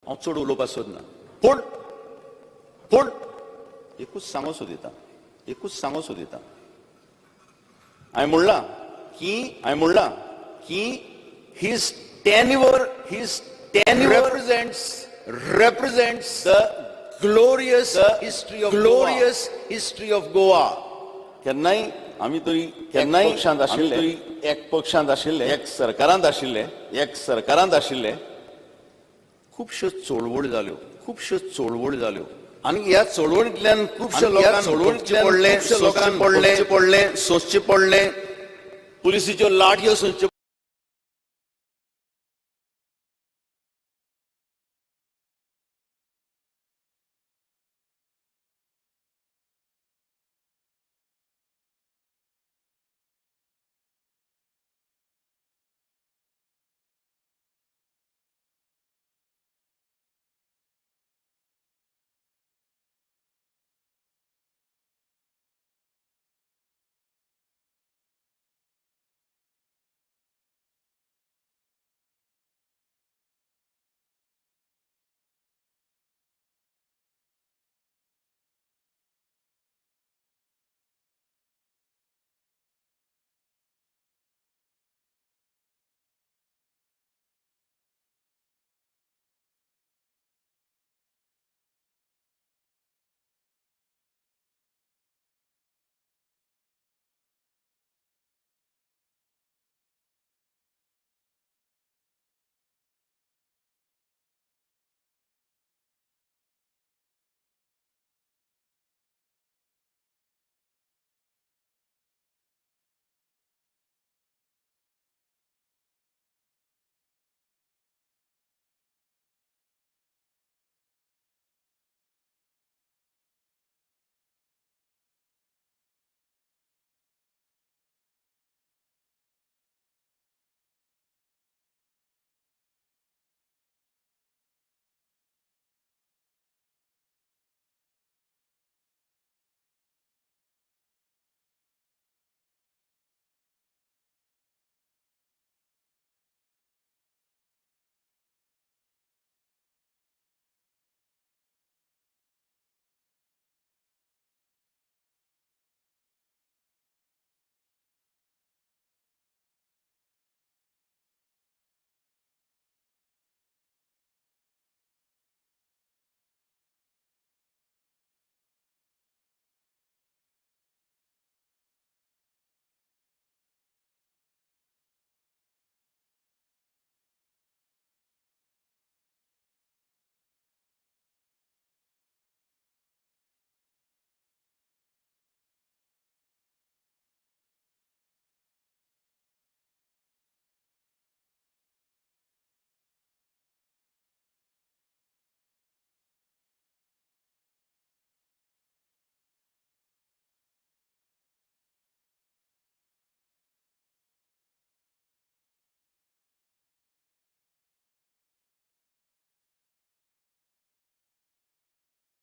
हांव चड उलोवपाक सोदना, पूण पूण एकूच सांगो सोदिता, एकूच सांगो सोदिता. हांवें म्हणलां की, हांवें म्हणलां की his tenure, his tenure represents the glorious history of glorious history of Goa. केन्नाय आमी तरी केन्नाय पक्षांत आशिल्ले, एक पक्षांत आशिल्ले, एक सरकारांत आशिल्ले, एक सरकारांत आशिल्ले, खुबश्यो चळवळी जाल्यो, खुबश्यो चळवळी जाल्यो आनी ह्या चळवळींतल्यान खुबश्या लोकांक चळवळींतल्यान पडले, लोकांक पडले पडले सोंसचें पडलें, पुलिसीच्यो लाठयो सोंसच्यो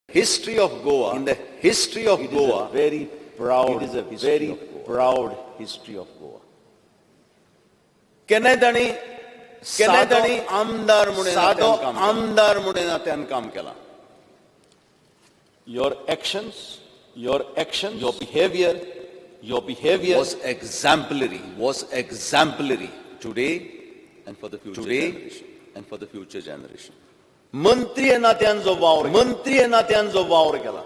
History of Goa, in the history of Goa, very proud, it is a very proud history of Goa. केन्नाय तांणी, केन्नाय तांणी आमदार म्हणून, सादो आमदार म्हणून नात्यान काम केलां. Your actions, your actions, your behavior, your behavior was exemplary, was exemplary today and for the future generation, and for the future generation. मंत्री ह्या नात्यान जो वावर, मंत्री ह्या नात्यान जो वावर केला,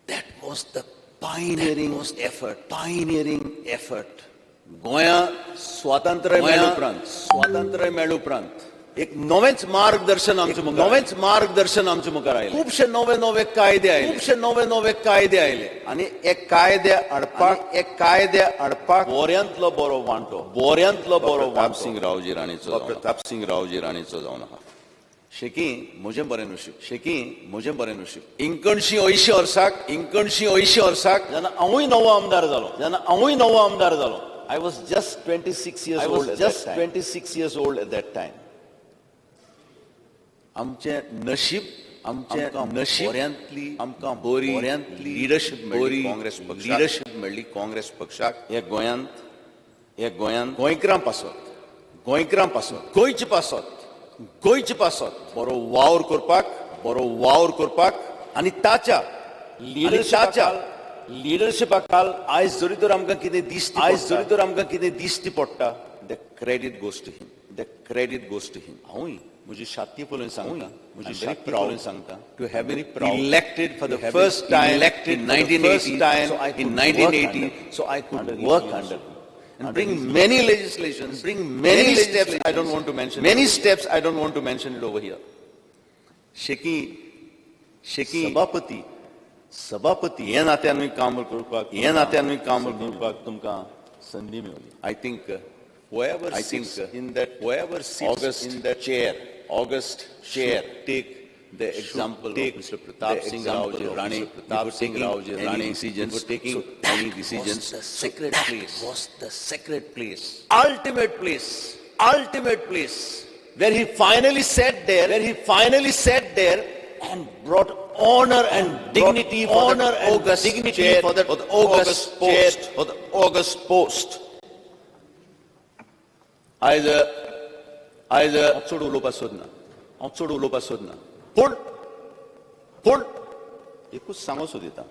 that was the pioneering effort, pioneering effort. गोंया स्वातंत्र्य मेळ्ळे उपरांत, स्वातंत्र्य मेळ्ळे उपरांत एक नवेंच मार्गदर्शन आमचे मुखार, नवेंच मार्गदर्शन आमचे मुखार आयलें. खुबशे नवे नवे कायदे आयले, खुबशे नवे नवे कायदे आयले आनी एक कायदे हाडपाक, एक कायदे हाडपाक बोऱ्यांतलो बरो वांटो, बोऱ्यांतलो बरो प्रतापसिंग रावजी राणेचो, प्रतापसिंग रावजी राणेचो जावन आहा. शेकी म्हजें बरें नशीब, शेकी म्हजें बरें नशीब. 79 वर्साक, 79 वर्साक जेन्ना हांवूय नवो आमदार जालो, जेन्ना हांवूय नवो आमदार जालो, I was just 26 years old, just 26 years old at that time. आमचें नशीब, आमचें नशीब बोऱ्यांतली आमकां बरी बोऱ्यांतली लिडरशीप मेळ्ळी काँग्रेस पक्षाक, लिडरशीप मेळ्ळी काँग्रेस पक्षाक. ह्या गोंयांत, ह्या गोंयांत गोंयकारां पासत, गोंयकारां पासत, गोंयचे पासत गोंयचे पासत बरो वावर करपाक, बरो वावर करपाक आनी ताच्या लिडरशिपा काल आयज जरी तर आमकां कितें दिश्टी, आयज जरी तर आमकां कितें दिश्टी पडटा, the credit goes to him, the credit goes to him. हांवूय म्हजी छाती पळोवन सांगता, म्हजी छाती पळोवन सांगता, to have been elected for the first time, elected in 1980, in 1980, so I could work under and bring many legislations, bring many steps I don't want to mention, many steps I don't want to mention it over here. शेकी शेकी सभापती, सभापती हे नात्यानूय काम करपाक, हे नात्यानूय काम करपाक तुमकां संदी मेवली. I think whoever I think in that, whoever sits August in that chair, August chair, take the example of Mr. Pratap Singh Raoji Rane, Pratap Singh Raoji Rane decisions, for taking any decisions. The sacred place was the sacred place, ultimate place, ultimate place, where he finally sat there, where he finally sat there and brought honor and dignity, honor and august dignity for the august post, for the august post. आयज आयज हांव चड उलोवपाक सोदना, हांव चड उलोवपाक सोदना, पूण पूण एकूच सांगो सोदिता,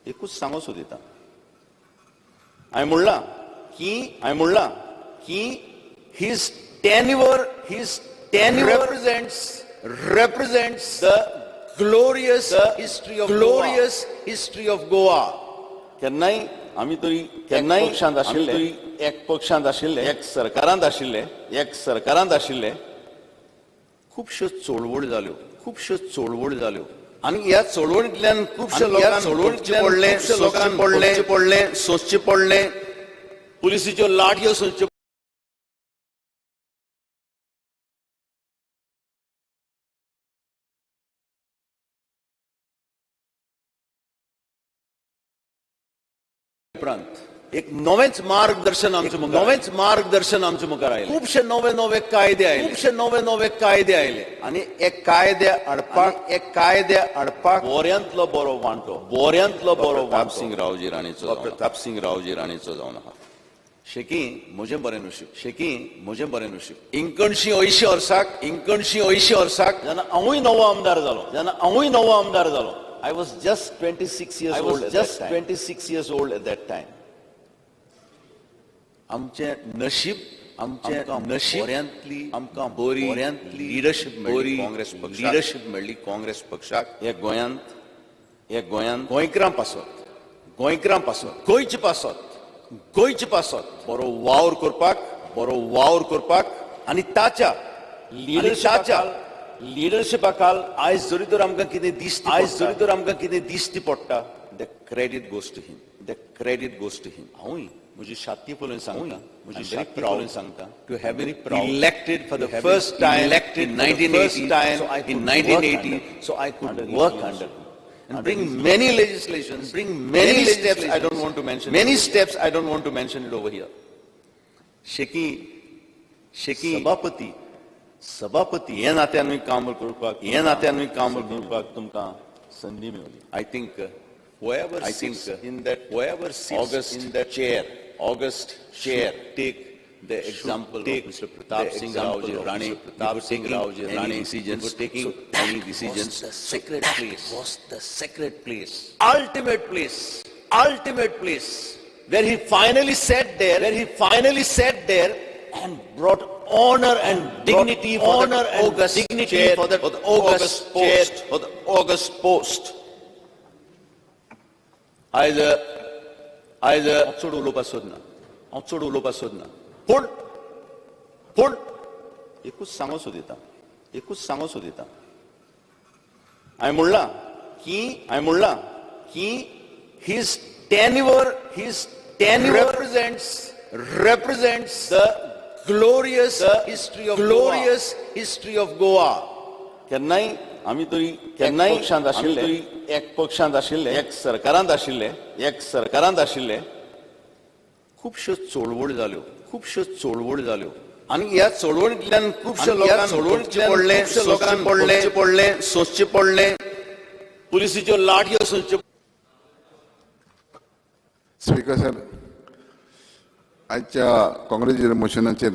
एकूच सांगो सोदिता. हांवें म्हणलां की, हांवें म्हणलां की his tenure, his tenure represents, represents the glorious history of glorious history of Goa. केन्नाय आमी तरी केन्नाय पक्षांत आशिल्ले, एक पक्षांत आशिल्ले, एक सरकारांत आशिल्ले, एक सरकारांत आशिल्ले, खुबश्यो चळवळी जाल्यो, खुबश्यो चळवळी जाल्यो आनी ह्या चळवळींतल्यान खुबश्या लोकांक चळवळींतल्यान पडले, लोकांक पडले पडले सोंसचें पडलें, पुलिसीच्यो लाठयो सोंसच्यो उपरांत एक नवेंच मार्गदर्शन आमचे मुखार, नवेंच मार्गदर्शन आमचे मुखार आयलें. खुबशे नवे नवे कायदे आयले, खुबशे नवे नवे कायदे आयले आनी एक कायदे हाडपाक, एक कायदे हाडपाक बऱ्यांतलो बरो वांटो, बऱ्यांतलो बरो प्रताप सिंग रावजी राणेचो, प्रताप सिंग रावजी राणेचो जावन आहा. शेकी म्हजें बरें नशीब, शेकी म्हजें बरें नशीब, 79 वर्साक, 79 वर्साक जेन्ना हांवूय नवो आमदार जालो, जेन्ना हांवूय नवो आमदार जालो, I was just 26 years old, just 26 years old at that time. आमचें नशीब, आमचें नशीब बऱ्यांतली आमकां बरी बऱ्यांतली लिडरशीप बरी काँग्रेस पक्ष लिडरशीप मेळ्ळी काँग्रेस पक्षाक. हे गोंयांत, हे गोंयांत गोंयकारां पासत, गोंयकारां पासत, गोंयचे पासत, गोंयचे पासत बरो वावर करपाक, बरो वावर करपाक आनी ताच्या लिडरशिपाच्या लिडरशिपा काल आयज जरी तर आमकां कितें दिश्टी, आयज जरी तर आमकां कितें दिश्टी पडटा, the credit goes to him, the credit goes to him. हांवूय म्हजी छाती पळोवन सांगता, म्हजी छाती पळोवन सांगता, to have been elected for the first time, elected in 1980, in 1980, so I could work under and bring many legislations, bring many steps I don't want to mention, many steps I don't want to mention it over here. शेकी शेकी सभापती, सभापती हे नात्यानूय काम करपाक, हे नात्यानूय काम करपाक तुमकां संदी मेवली. I think whoever I think in that, whoever sits August in that chair, August chair, take the example of Mr. Pratap Singh Raoji Rane, Pratap Singh Raoji Rane decisions, for taking any decisions. The sacred place was the sacred place, ultimate place, ultimate place, where he finally sat there, where he finally sat there and brought honor and dignity, honor and august dignity chair, for the august post, for the august post. आयज आयज हांव चड उलोवपाक सोदना, हांव चड उलोवपाक सोदना, पूण पूण एकूच सांगो सोदिता, एकूच सांगो सोदिता. हांवें म्हणलां की, हांवें म्हणलां की his tenure, his tenure represents, represents the glorious history of glorious history of Goa. केन्नाय आमी तरी केन्नाय पक्षांत आशिल्ले, एक पक्षांत आशिल्ले, एक सरकारांत आशिल्ले, एक सरकारांत आशिल्ले, खुबश्यो चळवळी जाल्यो, खुबश्यो चळवळी जाल्यो आनी ह्या चळवळींतल्यान खुबश्या लोकांक चळवळींतल्यान पडले, लोकांक पडले पडले सोंसचें पडलें, पुलिसीच्यो लाठयो सोंसच्यो. स्पीकर सर, आयच्या काँग्रेसीच्या मोशनाचेर